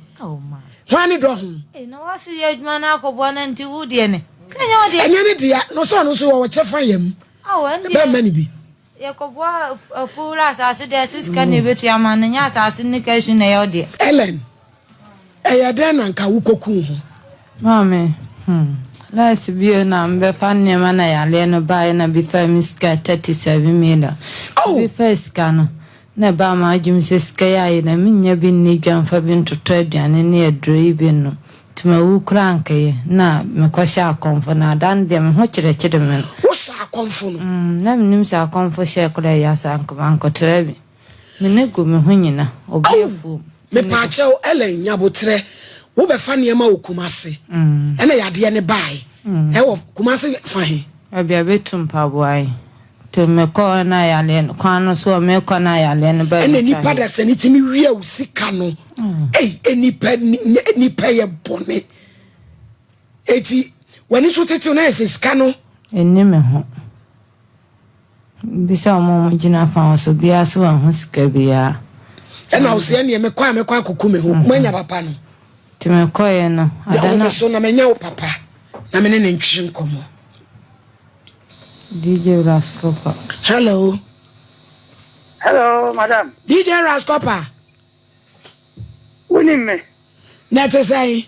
hwan ne dɔ ho. Ee na wase yɛ adwuma no akɔboa no nti wo deɛ ne sɛ nyɛ wo deɛ. Ɛnyɛ ne dea na ɔsɛ ɔno nso wɔwɔ kyɛfa yam bɛmma ne bi. Yɛkɔboa afuwura asase deɛ ɛsɛ sika na ɛbɛtua ama no nyɛ asase ne cashew na ɛyɛ wo deɛ. Ellen Ɛyɛ dɛn na anka wokɔkuu ho? Maame, hmm, last bio na mebɛfa nneɛma na yareɛ no baeɛ na bi faa me sika 37 million. Oh! Bi faa sika no, na ɛbaa m'adwene mu sɛ sika yi ayɛ na mennya bi nni dwa mfa bi ntotɔ aduane ne aduro yi bi nnom. Nti mawu koraa anka ɛyɛ. Na mekɔhyɛɛ akɔmfo no, ada no deɛ me ho kyerɛkyere me no. Wohyɛɛ akɔmfo no? Mm, na mennim sɛ akɔmfo hyɛɛ koraa ɛyɛ asa anka mankɔtra bi. Me ne gu me ho nyina, obi Ao afuom. mepaakyɛw Ellen nyabotrɛ wo bɛfa nneɛma wɔ Kumasi ɛna yadeɛ no baae ɛwɔ Kumasi fa he? Baabi a bɛtu mpaboa yi nti mekɔ hɔ na yadeɛ no kwan no so hɔ mekɔ na yadeɛ no baae Ɛna metwa nipa he. dasani tumi wia wo sika no ei nipa nipa yɛ bɔne eti w'ani so tetew na yɛ sɛ sika no. Ɛnni me ho. Bisa wɔn a wɔgyina fa hɔ so, obiara so wanhu sika biara. Ɛna ɔsɛ ɛneɛ mekɔ a mɛkɔ akɔku me ho, moanya papa no. Nti mekɔeɛ no, ada no. Me so na manya wo papa na me ne ne ntwetwe nkɔmmɔ. DJ Rascopa. Hello. Hello, madam. DJ Rascopa. Wonim me? Na ɛte sɛn?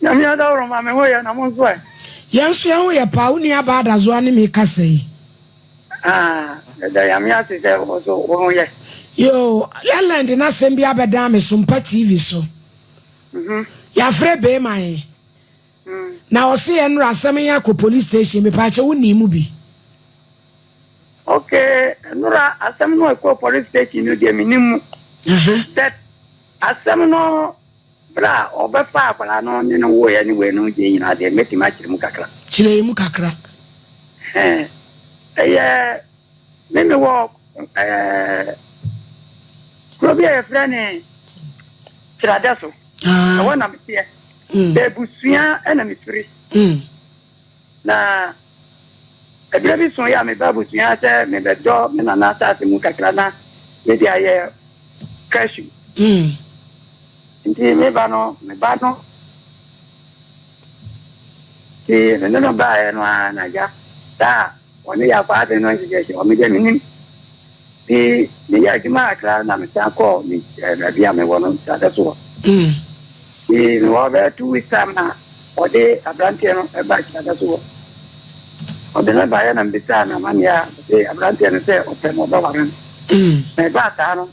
Nyame adaworoma, me ho yɛ, na mo nso ɛ? Yɛn nso yɛn ho yɛ paa, wo nua baa Adazoa ne me kasa yi. Ah, yɛda Nyame ase sɛ wo nso wo ho yɛ. Yoo, Ellen de n'asɛm bi abɛdan me so, mpa TV so. Yɛafrɛ beema he, na ɔse yɛnnora asɛm he akɔ police station, mepaakyɛw wo nii mu bi? Ok, nnora asɛm no ɛkɔɔ police station no deɛ menim mu. But asɛm no berɛ a ɔbɛfa akwadaa no ne no woeɛ ne wei no deɛ nyinaa deɛ mɛtumi akyerɛ mu kakra. Kyerɛ mu kakra. Ɛyɛ me mewɔ ɛɛ kuro bi a yɛfrɛ ne Kyerɛdɛ so. Ɛhɔ na meteɛ. Bɛbusua na mefiri. Na ɛberɛ bi soeɛ a mebaa abusua sɛ mebɛdɔ me nana asase mu kakra na mede ayɛ cashew. Nti meba no, me ba no, nti me ne no baeɛ no ara na agya saa a wɔne yɛ akɔ ade no nhyehyɛhyɛ wɔ me deɛ menim. Nti meyɛ adwuma kakra na mesan kɔɔ me baabi a mewɔ no nsrahwɛ so hɔ. Nti mewɔ hɔ bɛyɛ 2 weeks time na ɔde aberanteɛ no baa Kyerɛda so hɔ. Ɔde no baeɛ na mebisaa no amanneɛ a, ɔse aberanteɛ no sɛ ɔpɛ no ɔbɛware no. Na ɛbaa saa no,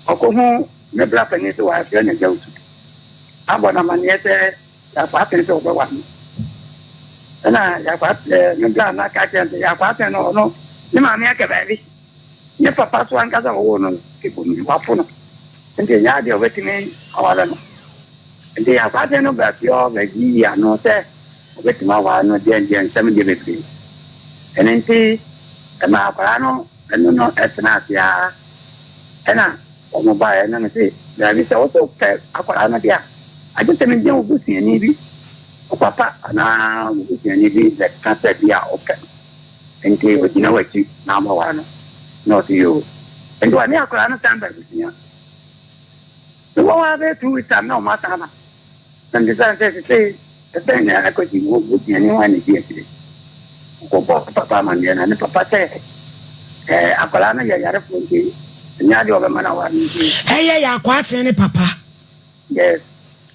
ɔkɔhu me bra panin sɛ wɔafrɛ no Agya Osu abɔ no amanneɛ sɛ Yɛakɔ atɛn sɛ ɔbɛware no. Ɛna Yɛakɔ atɛn, me bra no aka akyerɛ no sɛ Yɛakɔ atɛn no ɔno ne maame aka baabi. Ne papa so ankasa a ɔwoo no no te bom no, wafo no. Nti ɛnyɛ adeɛ a ɔbɛtumi aware no. Nti akwaaten no baa fie hɔ bɛyii ano sɛ ɔbɛtumi aware no deɛ deɛ nsɛm deɛ bebree. Ɛno nti ɛmaa akwadaa no ne no tenaa ase ara. Ɛna wɔn baeɛ na mese daabi sɛ wo sɛ wopɛ akwadaa no deɛ a, agye sɛ megye wo busuani bi, wo papa anaa wo busuani bi bɛka sɛ bi a wopɛ no. Nti ogyina w'akyi na wobɛware no? Na ɔse yoo. Nti ɔne akwadaa no san ba abusua. Mewɔ hɔ ara bɛyɛ 2 weeks time na wɔn asan aba. Na mebisa no sɛ sesei ɛbɛn na akɔsi wo busuani hwan na edi akyire? Ɔkɔbɔɔ ne papa amanneɛ na ne papa sɛ ɛɛ akwadaa no yɛ yarefoɔ nti ɛnyɛ adeɛ a ɔbɛma no aware no nti. Ɛyɛ yɛ akwaaten ne papa. Yes.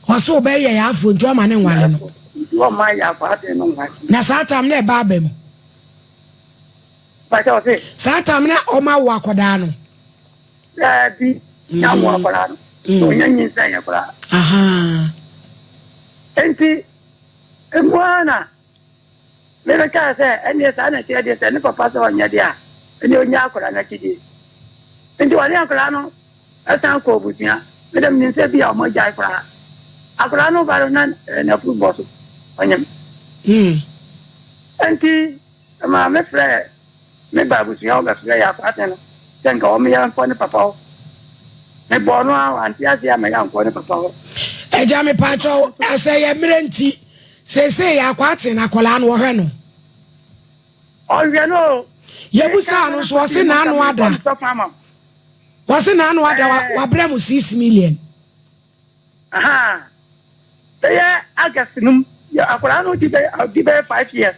Ɔse ɔbɛyɛ yɛ afoɔ nti ɔma ne nwale no. Nti ɔma yɛ akwaaten no nwale. Na saa tam na ɛba aba mu. Mpakyɛ ɔse. Saa tam na ɔma wo akɔdaa no. Daabi, nya wo akɔdaa no. Na ɔnya nyinsɛn yɛ koraa. Ahaa. Nti, emu ara na me me kaa sɛ ɛneɛ saa na ɛteɛ deɛ sɛ ne papa sɛ ɔnyɛ deɛ a, ɛneɛ ɔnya akɔdaa no akyi die. Nti ɔne akɔdaa no san kɔɔ abusua. Me de menim sɛ ebia wɔagyae koraa. Akwadaa no ba no na n'afuru bɔ so, ɔnyem. Enti ɛmaa mefrɛɛ me ba abusua hɔ bɛfrɛɛ yɛn akwaten no sɛ nka wɔn yɛnkɔ ne papa hɔ. Mebɔɔ no a wante aseɛ amma yɛankɔ ne papa hɔ. Agya mepaakyɛw sɛ yɛ mmerɛ nti seesei yɛ akwaten akwadaa no wɔhwɛ no. Ɔhwɛ no o. Yɛbusaa no nso ɔse n'ano ada. Ɔse n'ano ada wabrɛ mo 6 million. Ahaa bɛyɛ August no mu yɛ akwadaa no di bɛyɛ ɔdi bɛyɛ 5 years.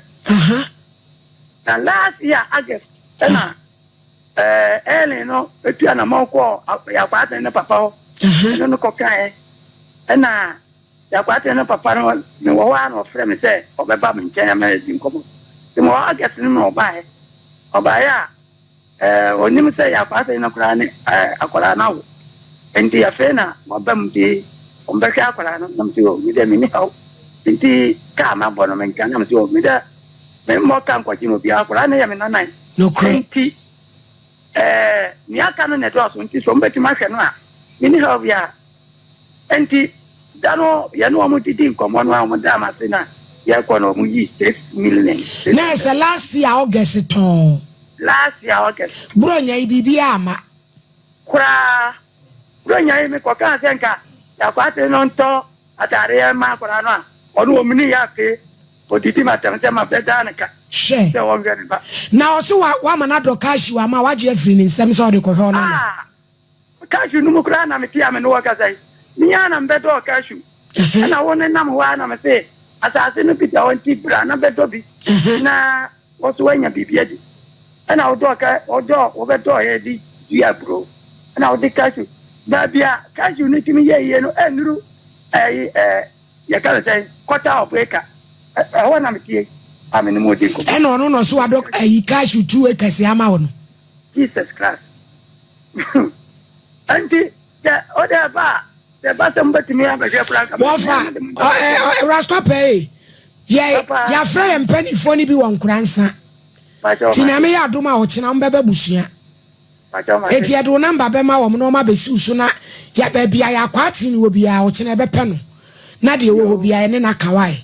Na last year August ɛna ɛɛ Ellen no etu anamɔn kɔɔ Yakwaaten ne papa hɔ ɛne no kɔkaeɛ ɛna Yakwaaten ne papa no mewɔ hɔ ara na ɔfrɛ me sɛ ɔbɛba me nkyɛn ama yɛadi nkɔmmɔ. Nti mewɔ hɔ August no mu na ɔbaeɛ. Ɔbaeɛ a ɛɛ ɔnim sɛ Yakwaaten no koraa ne ɛɛ akwadaa no awo. Nti afei na waba mu nti ɔmbɛhwɛ akwadaa no na mese o me deɛ menni haw. Nti kaa mabɔ no menka na mese o me deɛ memmɔ ka nkɔgye no obiara akwadaa no yɛ me nanan. Nokorɛ. Nti ɛɛ nea aka no na ɛdɔɔso nti sɛ ɔmbɛtumi ahwɛ no a menni haw biara. Enti da no yɛne wɔn didi nkɔmmɔ no a wɔn daa m'ase na yɛkɔ no wɔn yii 6 million. Na ɛsɛ last year August tɔn. Last year August. Buronya yi biribiara ama. Koraa Buronya yi mekɔ kaa sɛ nka Yakwate no ntɔ ataadeɛ ma akwadaa no a ɔno ɔmini yɛ afei odidi ma tɛm sɛ ma bɛdaa ne ka. Hwɛ. Sɛ wɔnhwɛ ne ba. Na ɔso wa wama no adɔ cashew ama wagye afiri ne nsam sɛ ɔde kɔhwɛ ɔnana. Ah! Cashew no mu koraa na mete a me ne wo rekasa yi. Me ara na mebɛdɔɔ cashew. Ɛna wo nenam hɔ ara na mese asase no bi da hɔ nti bra na bɛdɔ bi na wo nso woanya biribi adi. Ɛna wodɔɔ ka wodɔɔ wobɛdɔɔeɛ de dua aburo. Ɛna wode cashew. Baabi a cashew no tumi yɛ yie no ɛnnuru ɛyi ɛɛ yɛka no sɛn quarter of acre. Ɛhɔ na metie a me ne mo redi nkɔmmɔ. Ɛna ɔno na ɔse wadɔ ɛyi cashew 2 acres ama wo no. Jesus Christ. Enti sɛ wode ɛba a, sɛ ɛba sɛ mobɛtumi abɛhwɛ koraa nka Wɔfa Rasco pɛ yi yɛ yɛafrɛ yɛn mpanimfoɔ no bi wɔ Nkoransa. Nti Nyame yɛ adom a ɔkyena wɔn bɛba busua. Enti yɛde wo namba bɛma wɔn na wɔn abɛsi so na yɛ baabi a yɛakɔ aten wɔ biara ɔkyena yɛbɛpɛ no na deɛ ɛwɔ hɔ biara yɛne no aka wae.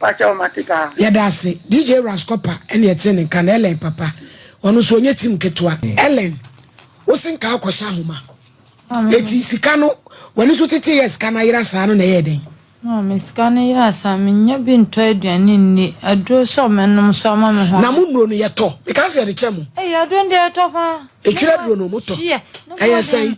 Yɛda ase. DJ Rascopa ɛne ɛte ne nka no Ellen papa ɔno nso ɔnyɛ team ketewa. Ellen wo se nka akɔhyɛ ahoma eti sika no w'ani so tete yɛ sika no ayera saa no na ɛyɛɛ dɛn? Maame, sika no yera saa mennya bi ntɔ aduane nni, aduro nso a mɛnom nso ama me ho. Na mo nnuro no yɛtɔ? Meka sɛ yɛde kyɛ mo. Ei aduro no deɛ yɛtɔ paa. Etwere aduro no motɔ? Ɛyɛ sɛn?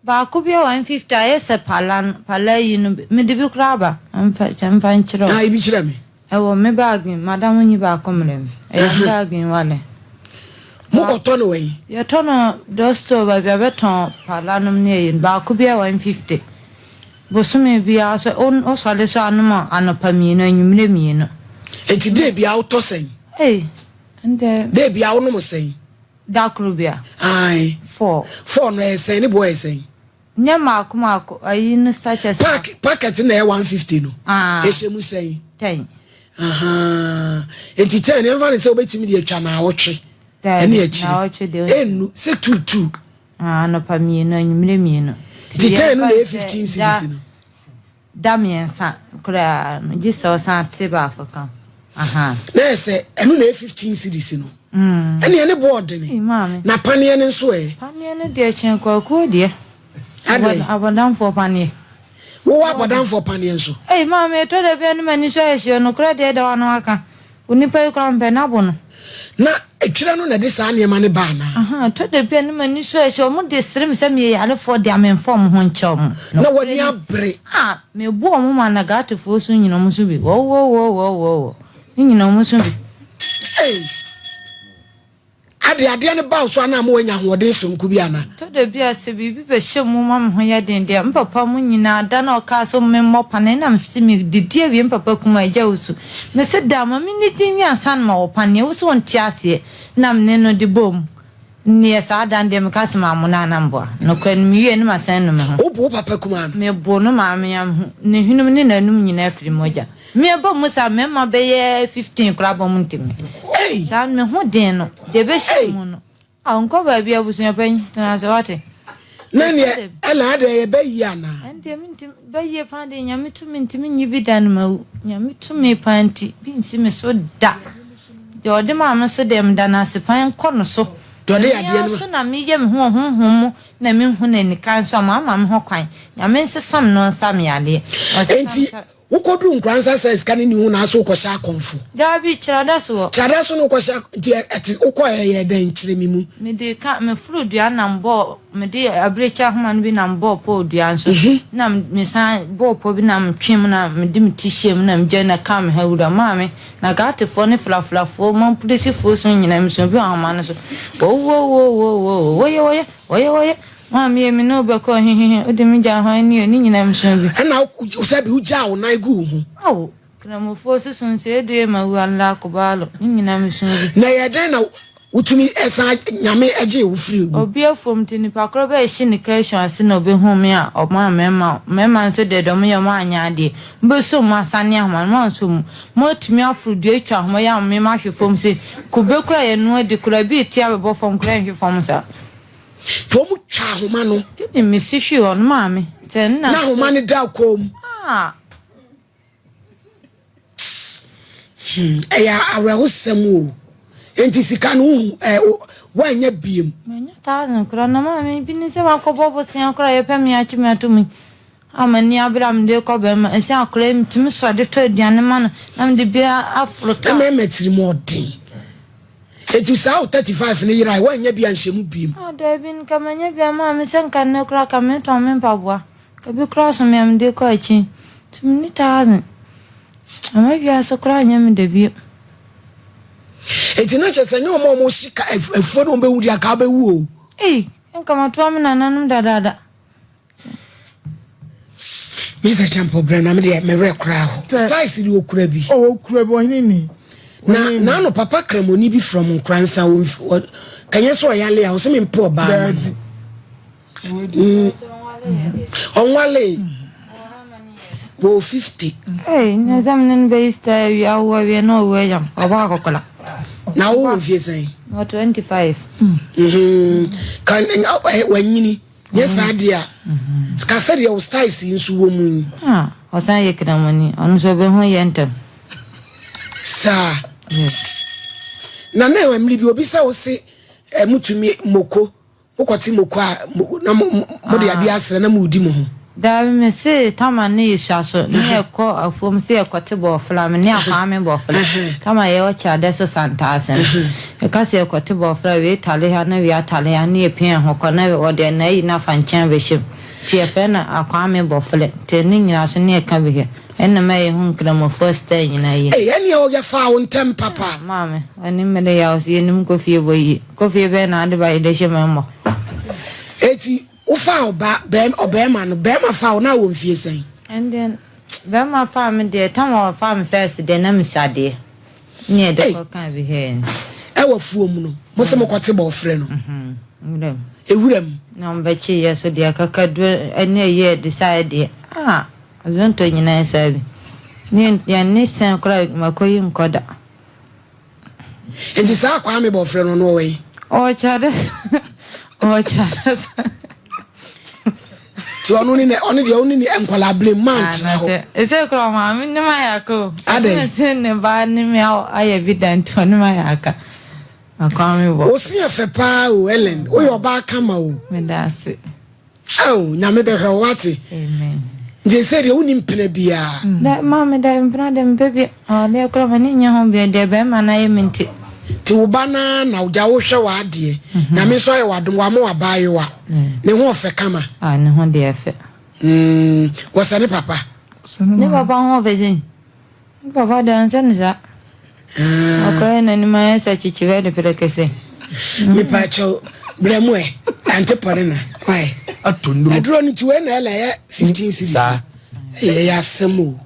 Baako bi a 150 ayɛ sɛ pala no pala yi no bi mede bi koraa aba mfa kyɛ mfa nkyerɛ wo. Ah ebi kyerɛ me. Ɛwɔ me bag mu madam nyi baako mmerɛ me ɛyɛ me bag mu wale. Mo kɔ tɔ no wɔ yi? Yɛtɔ no drug store baabi a bɛtɔn pala nom ne ayi no baako bi a 150 bosome biara sɛ wo sɔre so anom anɔpa mmienu anwummerɛ mmienu. Enti day biara wotɔ sɛn? Ei ɛndeɛ. Day biara wonom sɛn? Da koro bi a. Ae. Four. Four no ɛyɛ sɛn? Ne boɔ yɛ sɛn? Nyɛ maako maako, ayi no sachets. Pack, packet na ɛyɛ 150 no. Ah. Ɛhyɛ mu sɛn? 10. Ahaa. Nti 10 yɛmfa no sɛ wobɛtumi de atwa naawɔtwe. Daabi, Ɛne akyire. naawɔtwe deɛ. Ɛnnu, sɛ two two. Ah, anɔpa mmienu, anwummerɛ mmienu. Nti 10 no na ɛyɛ 15 cedis no. Da mmiɛnsa koraa no, gye sɛ ɔsan te baako ka ho. Ahaa. Na ɛyɛ sɛ ɛno na ɛyɛ 15 cedis no. Ɛnneɛ ne boɔ ɔdene. Ei, maame. Na paneɛ no nso ɛ? Paneɛ no deɛ kyɛn kwakuo deɛ. Adɛn? Abɔdamfoɔ paneɛ. Wowɔ abɔdamfoɔ paneɛ nso? Ei, maame, ɛtɔ da bi a ne m'ani so ayɛ hye, nokorɛ deɛ ɛda hɔ a na waka. Onipa yi koraa mepɛ n'abo no. Na etwerɛ no na ɛde saa nneɛma no ba anaa? Ahaa, ɛtɔ da bi a ne m'ani so ayɛ hye, wɔde sere me sɛ meyɛ yarefoɔ deɛ a memfa wɔn ho nkyɛ wɔn. Na w'ani abere. Ah, mebu wɔn ma Nagatefoɔ so nyina wɔn so bi. Wɔwɔwɔwɔwɔwɔ, ne nyina wɔn so bi. Ei! Ade adeɛ no ba wo so anaa ama woanya ahoɔden soronko bi anaa? Ɛtɔ da bi a sɛ biribi bɛhyɛ mu ma me ho yɛ den deɛ, me papa mo nyinaa, da no a ɔkaa sɛ memmɔ paneɛ na mese medidi awie, me papa kum agya wo su. Mese daa ma mennidi nwie ansa na mawɔ paneɛ, wo se wonte aseɛ na mene no de bɔɔ mu. Nneɛ saa da no deɛ meka sɛ mammo no a na meboa. Nokorɛ no mewie no masan anu me ho. Wobo wo papa kumaa no? Mebo no maa me ho, ne hwenem ne n'anum nyinaa firi mogya. Me aba mu saa mmarima bɛyɛ 15 koraa bɔ mu ntumi. Ei! Saa me ho den no, deɛ ɛbɛhyɛ Ei! mu no. Ah, nkɔ baabi abusua panyin, tena ase wate. Na neɛ ɛna adɛn ɛyɛ bɛyie anaa? Ɛndeɛ mentimi, bɛyie paa deɛ Nyame tumi nti menyi bi da no mawu. Nyame tumi paa nti, bi nsi me so da. Deɛ ɔde maa me so deɛ meda no ase paa nkɔ no so. Deɛ ɔde Me adeɛ ara no ma. so na meyɛ me ho wɔ honhom mu. Na menhu no anikan nso a, mama me ho kwan. Nyame nsesa me na ɔnsa me yadeɛ. Ɔsesa Enti me sa. wokɔduru Nkoranza sɛ sika no nni ho na so wokɔhyɛ akɔmfo? Daabi, Kyerada so hɔ. Kyerada so na wokɔhyɛ ak nti ɛ ɛte wokɔɛ ɛyɛɛ dɛn? Kyerɛ me mu. Mede ka meforo dua na mebɔɔ mede abirekyi ahoma no bi na mebɔɔ pɔw dua nso na mesan bɔɔ pɔ bi na metwee mu na mede me ti hyɛɛ mu na megyae na ɛkaa me ha wura maa me Na Gatfoɔ ne Frafrafoɔ, Mampurisifoɔ su nyinaa mesu bi wɔ ahoma no so. Wowowowowoo, woye woye, woye woye, maame ye me ne wo bɛkɔ hehehe, wode me gyaa hwan ni o, ne nyinaa mesu bi. Ɛna wo sɛbi wogyaa wo nan guu ho. Ao, Kramofoɔ susu nseedue mawu Allah kubalo, ne nyinaa mesu bi. Na ɛyɛɛ dɛn na Wotumi san Nyame gyee wo firii mu. Obi afuom nti nipa korɔ bɛ hye ne kɛhyon ase na ɔbɛhuu me a ɔmaa mɛma mɛma nso deɛ deɛ ɔmo yɛ ɔmo anyɛ adeɛ mo bɛ som mo asane ahoma no mo ansɔ mu mo atumi aforo dua atwa ahoma yi ama me mahwe fam se kube koraa yɛ noa di koraa bi eti abɛbɔ fam koraa ɛnhwe fam saa. Nti ɔmo twa ahoma no. Nti me si hwee hɔ no maame sɛ nna. Na ahoma no da kɔn mu. Ah. Hmm, ɛyɛ awerɛhosɛm o. Enti sika no wohu ɛ woanya biem. Manya thousand koraa na maame bi ne sɛ wakɔbɔ bosea koraa yɛpɛ me akye me ato mu a m'ani abere a mede kɔ bɛrima ɛsɛ akora yi metumi sɔ de tɔ aduane ma no na mede bi aforo ka. Na mɛma tirim ɔden. Enti saa wo 35 no yerae woanya bi anhyɛ mu biem. Ah daabi nka manya bi a maame sɛ nka nnɛ koraa ka metɔn me mpaboa. Ka bi koraa so me a mede kɔ akyi nti menni thousand. Ama wiase koraa nyɛ me dɛ bio. Enti na kyerɛ sɛ nyɛ wɔn a wɔhye ka afuo na wɔbɛwu deɛ anka wobɛwu o. Ei, nka matoa me nananom dadaada. Mr. Champo brɛ na me deɛ me werɛ koraa ho. Styles de okura bi. Oh, okura bi ɔhene ni. Na n'ano papa kramoni bi from Nkoransa wɔ kanyɛ sɛ ɔyale a ɔsɛ me mpɛ ɔbaa ma no. Ɔnwalee. Wɔwɔ 50. Ei, nyɛ sɛ mene no bɛyi star awie awo awie na ɔwu agya me. Ɔbɔ akɔkora. Na wowɔ mfie sɛn? Mewɔ 25. Mhm. Ka wanyini. Nyɛ saa deɛ a. Ka sɛdeɛ wo styles yi nso wɔ mu yi. Ah, ɔsan yɛ kramoni. Ɔno nso ɔbɛhu yɛ ntɛm. Saa. Na na ɛwɔ mmere bi obi sɛ wo se mutumi moko Mokɔte moko a, na mode adeɛ asra na moredi mo ho. Daabi, me se Tama ne yɛsua so ne yɛkɔ afuom se yɛkɔte bɔɔfla, me ne Akwame bɔɔfla, Tama yɛwɔ Kyadɛ so Santaase no, yɛka se yɛkɔte bɔɔfla, wei tale ha na wei atale ha ne yɛpia yɛn ho kɔ na wɔde n'ayi no afa nkyɛn abɛhyɛ mu, nti yɛfrɛ no Akwame bɔflɛ, nti ne nyinaa so ne yɛka bi hwɛ. Ɛna ma yɛhu nkramofoɔ style nyinaa yie. Ei ɛneɛ ɔyɛ faa wo ntɛm papa. Ah maame w'anim mede yaw so yɛnim kofie bɔ yie kofie bɛn na ade ba yɛde hyɛ mu mmɔ. Eti wo faa ɔba bɛɛma ɔbɛɛma no bɛɛma faa wo na wɔ mfie sɛn. Ɛndeɛ bɛɛma faa me deɛ tam a ɔfaa me first deɛ na me sua deɛ ne yɛde kɔ kaa bi hɛɛ no. Ɛwɔ afuom no mo se mo kɔ te bɔɔfrɛ no. Nwura mu. Ewura mu. Na ɔmo bɛkye yɛ so deɛ kakaduro ɛne ɛyi ɛde saa ɛdeɛ ah. Azonto nyinaa saa bi. Ne yɛn ne sɛn koraa mako yi nkɔ da. Nti saa Kwame bɔfrɛ no ɔno ɔwɔ yi. Ɔwɔ kyade ɔwɔ kyade so. Ti ɔno ne ɔno deɛ ɔno ne nkwadaa bere mu maa ntena hɔ. Ɛsɛ kura maame ne ma yɛ aka o. Adɛn. Ɛsɛ sɛ ne ba ne me ayɛ bi da nti ɔne ma yɛ aka. Akwame bɔ. Osi yɛ fɛ paa o Ellen woyɛ ɔbaa kama o. Meda ase. Ao Nyame bɛhwɛ wo wate. Amen. Nti ɛsɛ deɛ wonni mpena biaa. Dɛ maame dɛ mpena deɛ mepɛ bi awadeɛ koraa m'ani nnye ho bio deɛ bɛrima no ayɛ me nti. Nti wo ba no ara na gya wo hwɛ w'adeɛ. Nyame nso ayɛ w'adom wama wo abaayewa. Ne ho ɔfɛ kama. Ah ne ho deɛ ɛfɛ. Mm wɔsɛ ne papa. Ne papa ho ɔfɛ sɛn. Me papa deɛ ɔnsɛ ne saa. Akɔyɛ n'anim ayɛ sɛ kyekyerɛ de pɛrɛkɛsɛ. Mepa kyɛw brɛ mu ɛ ante pɔne na why. Ato nnuro. Aduro no ti wei na ɛla ɛyɛ 15 cedis. Saa. Ɛyɛ yɛ asɛm o.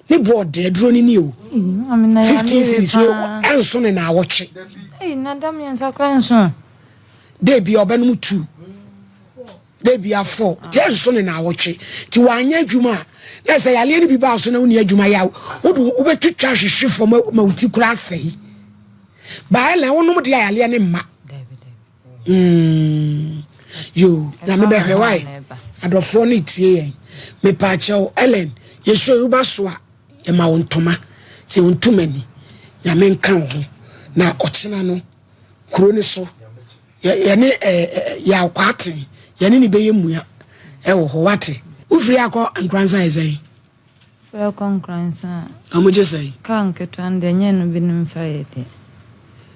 Ne bɔ ɔde aduro no ni o. 15 cedis wei ɛnso ne na awɔtwe. Ei na da mmiɛnsa koraa nso. Day bia ɔbɛnom two. Da bia four. Ti ɛnso ne naawɔtwe. Ti wanyɛ adwuma a na sɛ yareɛ no bi baa so na wonni adwuma yɛ a wode wobɛtwitwa ahwehwe fam ma wo ti koraa asɛe. Baa ɛlɛn wonom deɛ a yareɛ no mma. Mm. Yo, nyame bɛhwɛ wae. Adɔfoɔ no tie yɛn. Mepaakyɛw Ellen, yɛsua yi woba so a yɛma wo ntoma. Ti wo ntoma ni. Nyame nka wo ho. Na ɔkyena no kuro no so yɛne Yaw Kwarteng. Yɛne ne bɛyɛ mmua ɛwɔ hɔ wate. Wofiri akɔ Nkoransa yɛ sɛn? Firi akɔ Nkoransa a. Ɔmo gye sɛn? Kaa nketewa no deɛ nyɛ no bi no mfa yɛ deɛ.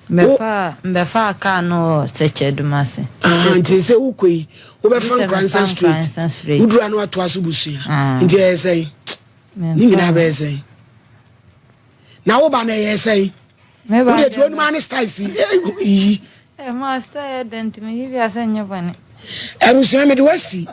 Mbɛfaa mbɛfaa kaa no wɔ Sɛkyɛ Dumase. Ah, nti sɛ wokɔ yi wobɛfa Nkoransa straight. Woduru ano atoa so busua. Ah. Nti ɛyɛ sɛn? Ne nyinaa bɛyɛ sɛn? Na woba no ɛyɛ sɛn? Wode deɛ onim ane styles yi. Ɛma style yɛ dɛ nti meyi bi asɛ nyɛ bɔne. Abusua mede wasi.